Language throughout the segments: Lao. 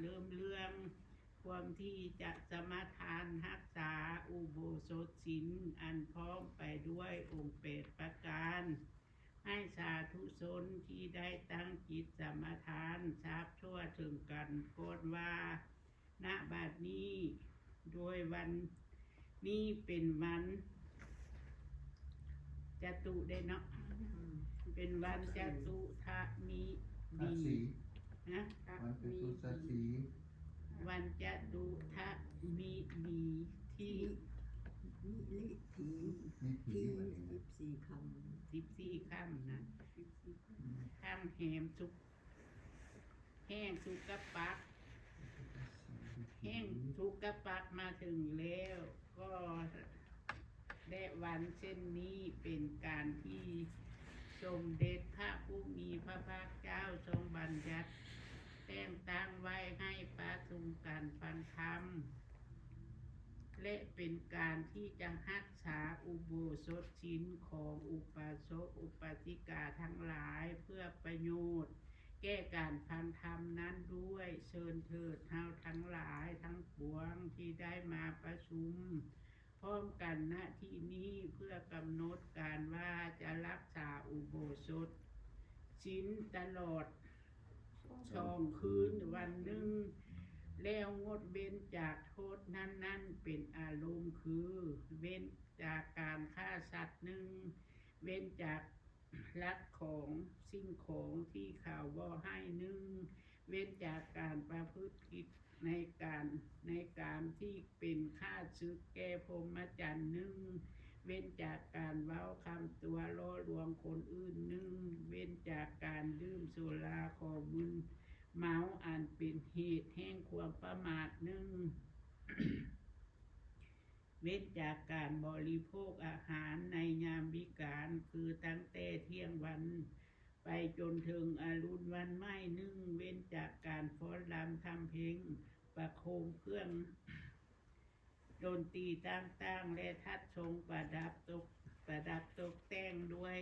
ເລີ່ມເລື່ອງຄວາມທີ່ຈະສະມາທານຮັກສາອຸໂບສົດສິນ ອັນພ້ອມໄປດ້ວຍອົງແປດປະການ ໃຫ້ສາທຸຊົນທີ່ໄດ້ຕັ້ງຈິດສະມາທານ ຊາບທົ່ວເຖິງກັນກ່ອນວ່າ ນະບັດນີ້ ໂດຍວັນນີ້ເປັນວັນຈະຕຸເດ້ເນາະ ເປັນວັນຈະຕຸທະມີ ທະສີ ນະ ວັນຈະຕຸທະສີ ວັນຈະຕຸທະມີ ມີທີ ມີ ມີ ມີທີ ມີທີ ທີ່ສິບສີ່ຄ່ຳ ສິບສີ່ຄ່ຳນະ ຄ່ຳແຮມສຸກ ແຫ່ງສຸກກະປັກ ແຫ່ງສຸກກະປັກມາເຖິງແລ້ວ ກໍແລະວັນເຊັ່ນນີ້ເປັນການທີ່ສົມເດັດພະຜູ້ມີພະພາກເຈົ້າຊົງບັນຍັດແຕ່ງຕັ້ງໄວ້ໃຫ້ປະຊຸມກັນຟັງທຳ ແລະເປັນການທີ່ຈະຮັກສາອຸໂບສົດສິນຂອງອຸປາສົກອຸປາສິກາທັງຫຼາຍ ເພື່ອປະໂຫຍດ ແກ່ການຟັງທຳນັ້ນດ້ວຍ ເຊີນເທີດເຮົາທັງຫຼາຍທັງປວງທີ່ໄດ້ມາປະຊຸມພ້ອມກັນ ນະ ທີ່ນີ້ ເພື່ອກຳນົດການວ່າຈະຮັກສາອຸໂບສົດສິນຕະຫຼອດສອງຄືນວັນໜຶ່ງ ແລ້ວງົດເວັ້ນຈາກໂທດນັ້ນໆ ເປັນອາລົມຄື ເວັ້ນຈາກການຂ້າສັດໜຶ່ງ ເວັ້ນຈາກ ລັກຂອງສິ່ງຂອງທີ່ເຂົາບໍ່ໃຫ້ໜຶ່ງ ເວັ້ນຈາກການປະພຶດຜິດໃນການ ໃນກາມທີ່ເປັນຂ້າສຶກແກ່ພົມມະຈັນໜຶ່ງ ເວັ້ນຈາກການເວົ້າຄຳຕົວະຫຼໍ່ລວງຄົນອື່ນໜຶ່ງ ເວັ້ນຈາກການດື່ມສຸລາເຂົ້າມຶນເມົາອັນເປັນເຫດແຫ່ງຄວາມປະໝາດໜຶ່ງ ເວັ້ນຈາກການບໍລິໂພກອາຫານໃນຍາມວິການ ຄືຕັ້ງແຕ່ທ່ຽງວັນໄປຈົນເຖິງອະລຸນວັນໃໝ່ໜຶ່ງ ເວັ້ນຈາກການຟ້ອນລຳທຳເພງ ປະໂຄມເຄື່ອງດົນຕີຕ່າງໆ ແລະ ທັດຊົງປະດັບຕົກ ປະດັບຕົກແຕ່ງດ້ວຍ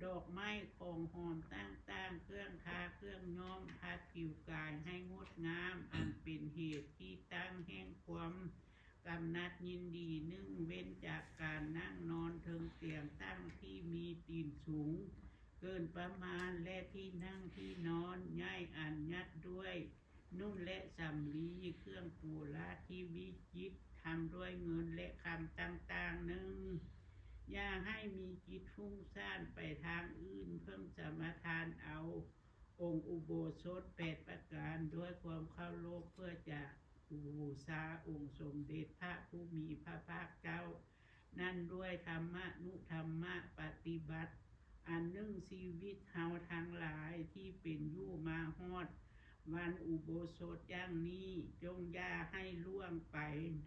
ດອກໄມ້ຂອງຫອມຕ່າງໆ ເຄື່ອງທາເຄື່ອງຍ້ອມ ພັດຜິວກາຍໃຫ້ງົດງາມ ອັນເປັນເຫດທີ່ຕັ້ງແຫ່ງຄວາມກຳໜັດຍິນດີໜຶ່ງ ເວັ້ນຈາກການນັ່ງນອນເທິງຕຽງຕັ້ງທີ່ມີຕີນສູງເກີນປະມານ ແລະ ທີ່ນັ່ງທີ່ນອນໃຫຍ່ອັນຍັດດ້ວຍ ນຸ່ນ ແລະ ສຳລີ ເຄື່ອງປູລາທີ່ວິຈິດ ທຳດ້ວຍເງິນ ແລະ ຄຳຕ່າງໆໜຶ່ງ ຢ່າໃຫ້ມີຈິດຟຸ້ງສ້ານໄປທາງອື່ນ ເພິ່ງສະມາທານເອົາອົງອຸໂບສົດແປດປະການດ້ວຍຄວາມເຄົາລົບ ເພື່ອຈະບູຊາອົງສົມເດັດພະຜູ້ມີພະພາກເຈົ້າ ນັ້ນດ້ວຍທຳມະນຸທຳມະປະຕິບັດ ອັນໜຶ່ງຊີວິດເຮົາທັງຫຼາຍທີ່ເປັນຢູ່ມາຮອດວັນອຸໂບສົດຢ່າງນີ້ ຈົ່ງຢ່າໃຫ້ລ່ວງໄປ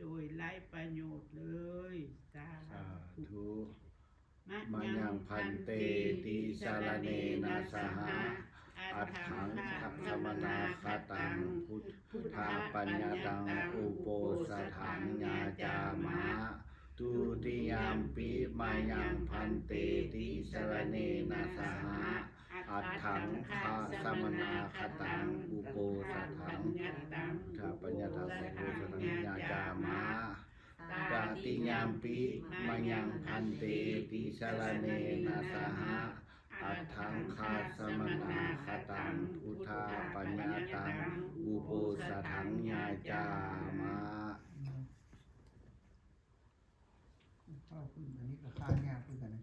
ໂດຍໄຮ້ປະໂຫຍດເລີຍ. ສາ ສາທຸ ມະຍັງພັນເຕ ຕິສະລະເນນະສະຫະ ອັດຖັງຄະສະມະນາຄະຕັງ ພຸດທະປັນຍະຕັງ ອຸໂປສະຖັງຍາຈາມະ. ທຸຕິຍຳປິ ມະຍັງພັນເຕ ຕິສະລະເນນະສະຫະ ອັດຖັງຄະສະມະນາຄະຕັງ ອຸໂປສະຖັງ ທະປັນຍະຕັງ ອຸໂປສະຖັງຍາຈາມະ. ຕະຕິຍຳປິ ມະຍັງພັນເຕ ຕິສະລະເນນະສະຫະ ອັດຖັງຄະສະມະນາຄະຕັງ ພຸດທະປັນຍະຕັງ ອຸໂປສະຖັງຍາຈາມະ. ເວົ້າພື້ນ ອັນນີ້ກໍຄ້າຍາກຄືກັນນະ.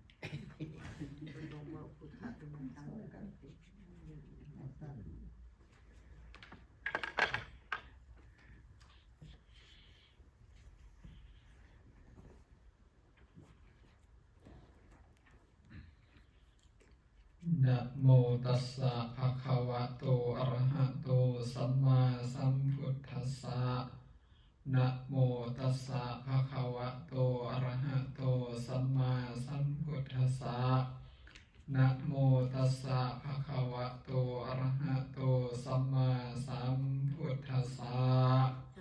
ນະໂມຕັດສະ ພະຄະວະໂຕ ອະລະຫະໂຕ ສຳມາສຳພຸດທັດສະ. ນະໂມຕັດສະ ພະຄະວະໂຕ ອະລະຫະໂຕ ສຳມາສຳພຸດທັດສະ. ນະໂມຕັດສະ ພະຄະວະໂຕ ອະລະຫະໂຕ ສຳມາສຳພຸດທັດສະ.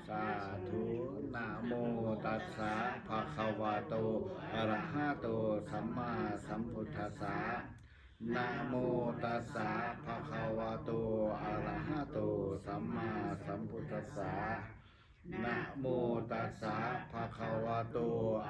ສາທຸ. ນະໂມຕັດສະ ພະຄະວະໂຕ ອະລະຫະໂຕ ສຳມາສຳພຸດທັດສະ. ນະໂມຕັດສະ ພະຄະວະໂຕ ອະລະຫະໂຕ ສຳມາສຳພຸດທັດສະ ນະໂມຕັດສະ ພະຄະວະໂຕ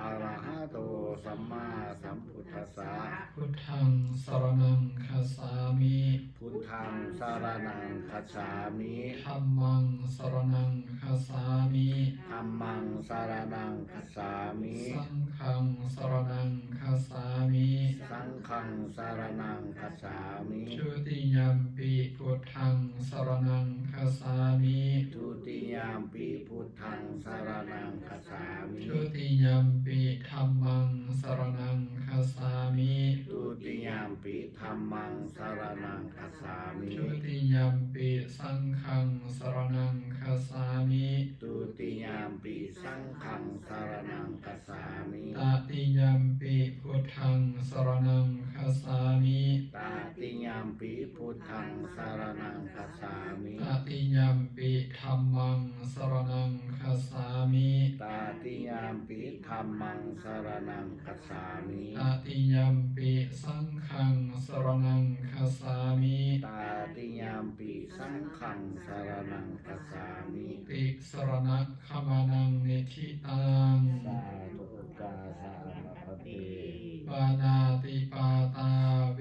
ອະລະຫະໂຕ ສຳມາສຳພຸດທັດສະ ພຸດທັງສະຣະນັງຄັດສາມິ ພຸດທັງສະຣະນັງຄັດສາມິ ທຳມັງສະຣະນັງຄັດສາມິ ທຳມັງສະຣະນັງຄັດສາມິ ສັງຄັງສະຣະນັງຄັດສາມິ ສັງຄັງສະຣະນັງຄັດສາມິ ທຸຕິຍຳປິ ພຸດທັງສະຣະນັງຄັດສາມິ ທຸຕິຍຳປິ ພຸດທັງສະຣະນັງຄັດສາມິ ທຸຕິຍຳປິ ທຳມັງສະຣະນັງຄັດສາມິ ທຸຕິຍຳປິ ທຳມັງສະຣະນັງຄັດສາມິ ທຸຕິຍຳປິ ສັງຄັງສະຣະນັງຄັດສາມິ ທຸຕິຍຳປິ ສັງຄັງສະຣະນັງຄັດສາມິ ຕະຕິຍຳປິ ພຸດທັງສະຣະນັງຄັດສາມິ ຕະຕິຍຳປິ ພຸດທັງສະຣະນັງຄັດສາມິ ຕະຕິຍຳປິ ທຳມັງສະຣະນັງຄັດສາມິ ຕະຕິຍຳປິ ທຳມັງສະຣະນັງຄັດສາມິ ຕະຕິຍຳປິ ສັງຄັງສະຣະນັງຄັດສາມິ ຕະຕິຍຳປິ ສັງຄັງສະຣະນັງຄັດສາມິ ຕິສະຣະນະຄະມະນັງນິທິຕັງ ສາທຸ ກາສະອະມະພະເຕ ປານາຕິປາຕາ ເວ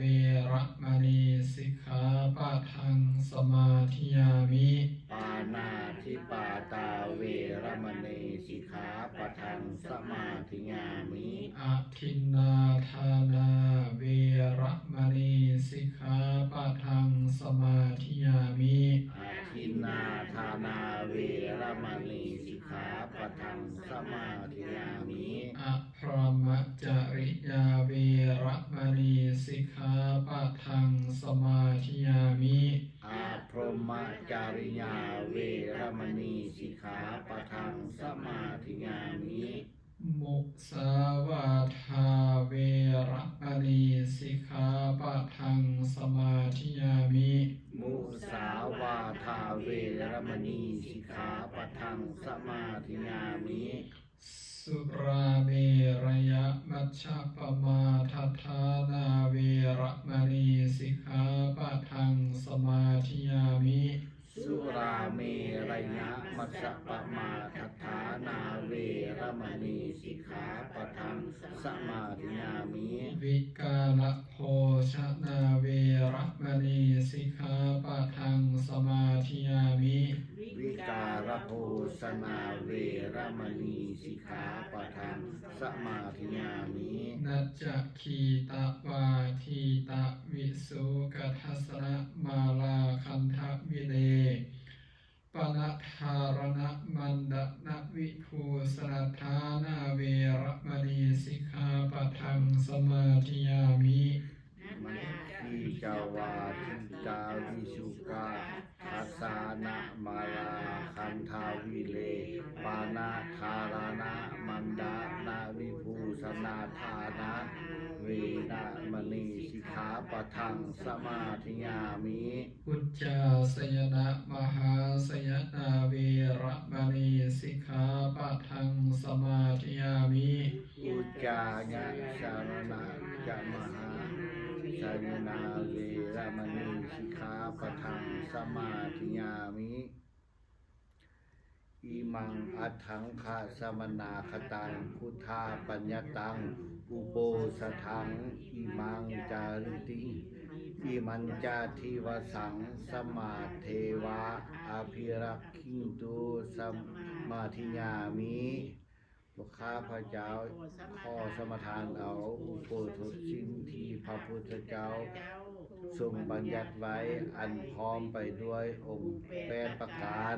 ລະມະນີ ສິກຂາປະທັງ ສະມາທິຍາມິ ປານາທິປາຕາ ເວລະມະນີ ສິກຂາປະທັງ ສະມາທິຍາມິ ອະທິນນາທານາ ເວລະມະນີ ສິກຂາປະທັງ ສະມາທິຍາມິ ອະທິນນາທານາ ເວລະມະນີ ສິກຂາປະທັງ ສະມາທິຍາມິ ອະ ພຣະມະຈະລິຍາ ເວລະມະນີ ສິກຂາປະທັງ ສະມາທິຍາມິ ອະ ພຣະມະຈະລິຍາ ເວລະມະນີ ສິກຂາປະທັງ ສະມາທິຍາມິ ມຸສາວາທາ ເວລະມະນີ ສິກຂາປະທັງ ສະມາທິຍາມິ ມຸສາວາທາ ເວລະມະນີ ສິກຂາປະທັງ ສະມາທິຍາມິ ສຸລາເມລະຍະ ມັດຈະປະມາທັດຖານາ ເວລະມະນີ ສິກຂາປະທັງ ສະມາທິຍາມິ ສຸລາເມລະຍະ ມັດຈະປະມາທັດຖານາ ເວລະມະນີ ສິກຂາປະທັງ ສະມາທິຍາມິ ວິກາລະ ໂພຊະນາ ເວລະມະນີ ສິກຂາປະທັງ ສະມາທິຍາມິ ວິກາລະໂພຊະນາ ເວລະມະນີ ສິກຂາປະທັງ ສະມາທິຍາມິ ນັດຈະຄີຕະວາທີຕະວິສຸກະທັດສະນະມາລາຄັນທະວິເລ ປະນະທາລະນະມັນດະນະວິພູຊະນະທານາ ເວລະມະນີ ສິກຂາປະທັງ ສະມາທິຍາມິ ມັດຄີຕະວາທີຕະວິສຸກະທັດສະນະມາລາຄັນທະວິເລ ປະນະທາລະນະມັນດະນະວິພູຊະນະທານາ ເວລະມະນີ ສິກຂາປະທັງ ສະມາທິຍາມິ ອຸດຈາສະຍະນະມະຫາສະຍະນາ ເວລະມະນີ ສິກຂາປະທັງ ສະມາທິຍາມິ ອຸດຈາຍະສະຍະນະຈະມະຫາສະຍະນາ ເວລະມະນີ ສິກຂາປະທັງ ສະມາທິຍາມິ ອິມັງອັດຖັງຄະສະມະນາຄະຕັງ ພຸດທາປັນຍະຕັງ ອຸໂບສະຖັງ ອິມັງຈາຣິຕິ ອິມັນຈາທິວະສັງ ສະມາເທວະ ອະພິລັກຂິນຕຸ ສະມາທິຍາມິ ພວກຂ້າພະເຈົ້າຂໍສະມາທານເອົາອຸໂບສົດສິນທີ່ພະພຸດທະເຈົ້າຊົງບັນຍັດໄວ້ ອັນພ້ອມໄປດ້ວຍອົງແປດປະການ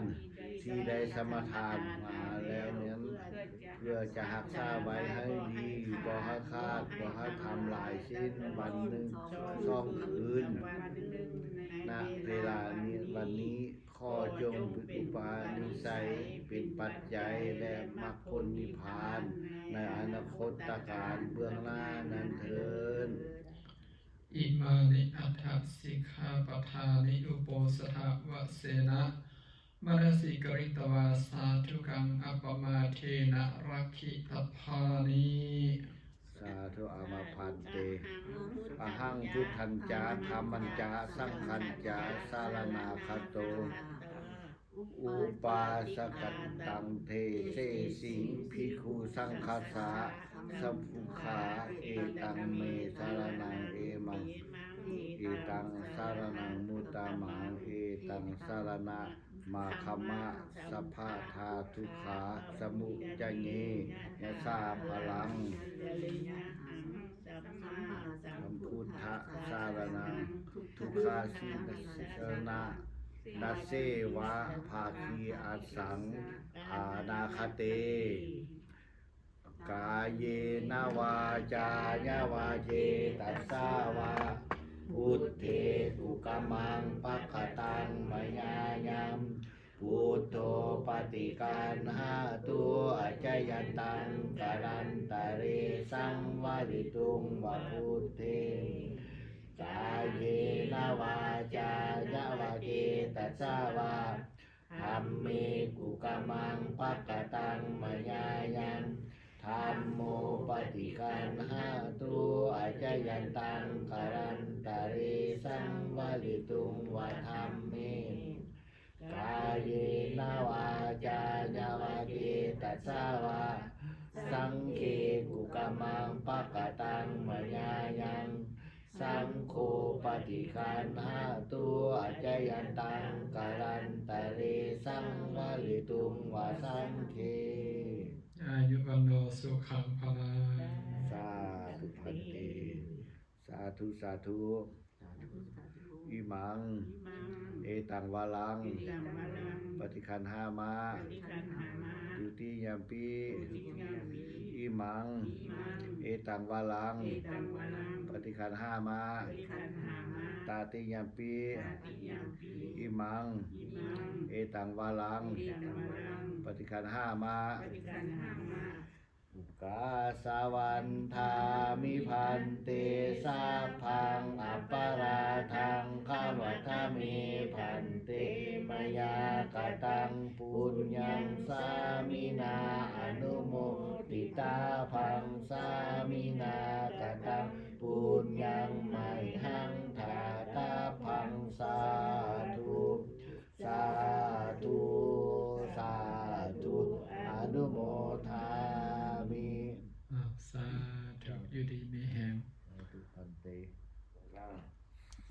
ທີ່ໄດ້ສະມາທານມາແລ້ວນັ້ນ ເພື່ອຈະຮັກສາໄວ້ໃຫ້ດີ ບໍ່ໃຫ້ຂາດ ບໍ່ໃຫ້ທຳລາຍສິ້ນວັນໜຶ່ງສອງຄືນ ນະເວລານີ້ ວັນນີ້ ຂໍຈົ່ງເປັນອຸປະນິໄສ ເປັນປັດໄຈ ແລະ ມັກຜົນນິບພານ ໃນອະນາຄົດຕະການເບື້ອງໜ້ານັ້ນເທີ້ນ. ອິມານິອັດຖະສິກຂາປະທານິ ອຸໂປສະຖະວະເສນະ ມະນະສິກາຣິຕະວາ ສາທຸກັງ ອັບປະມາເທນະ ລັກຂິຕັບພານິ. ສາທຸ ອາມະພັນເຕ ອະຫັງ ພຸດທັນຈະ ທຳມັນຈະ ສັງຄັນຈະ ສາລະນາຄະໂຕ ອຸປາສະກັນຕັງ ເທເສສິງ ພິກຂຸສັງຄັດສະ ສະປຸກຂາ ເອຕັງເມ ສາລະນັງ ເອມັງ ເອຕັງ ສາລະນັງ ມຸດຕະມັງ ເອຕັງ ສາລະນະ ມາຄະມະ ສັບພະທາທຸກຂາ ສະມຸດຈະເຍ ຍະສາພະລັງ ສຳພຸດທະ ສາລະນັງ ທຸກຂາ ສາລະນະ ນະເສວະ ພາຄີ ອະສັງ ອານາຄະເຕ ກາເຍນະ ວາຈາຍະ ວະເຈຕະສາວາ ພຸດເທ ກຸກະມັງ ປະກະຕັງ ມະຍາຍັງ ພຸດໂທ ປະຕິການຫາຕຸ ອາຈະຍັນຕັງ ກາລັນຕະເຣ ສັງວະລິຕຸງ ວາ ພຸດເທ ກາເຍນະ ວາຈາຍະ ວະເຈຕະສາວາ ທຳເມ ກຸກະມັງ ປະກະຕັງ ມະຍາຍັງ ທຳໂມ ປະຕິການຫາຕຸ ອາຈະຍັນຕັງ ກາລັນຕະເຣ ສັງວະລິຕຸງ ວາ ທຳເມ ກາເຍນະ ວາຈາຍະ ວະເຈຕະສາວາ ສັງເຄ ກຸກະມັງ ປະກະຕັງ ມະຍາຍັງ ສັງໂຄ ປະຕິການຫາຕຸ ອາຈະຍັນຕັງ ກາລັນຕະເຣ ສັງວະລິຕຸງ ວາ ສັງເຄ ອາຍຸວັນໂນ ສຸຂັງພະລັງ ສາທຸພັນເຕ ສາທຸ ສາທຸ ອິມັງ ເອຕັງ ວາລັງ ປະຕິຄັນຫາມະ ທຸຕິຍຳປິ ອິມັງ ເອຕັງ ວາລັງ ປະຕິຄັນຫາມະ ຕະຕິຍຳປິ ອິມັງ ເອຕັງ ວາລັງ ປະຕິຄັນຫາມະ ໂອກາສະວັນທາມິ ພັນເຕ ສັບພັງ ອະປະລາທັງ ຂະມະທະເມ ພັນເຕ ມະຍາກະຕັງ ປຸນຍັງ ສາມິນາ ອະນຸໂມທິຕາພັງ ສາມິນາ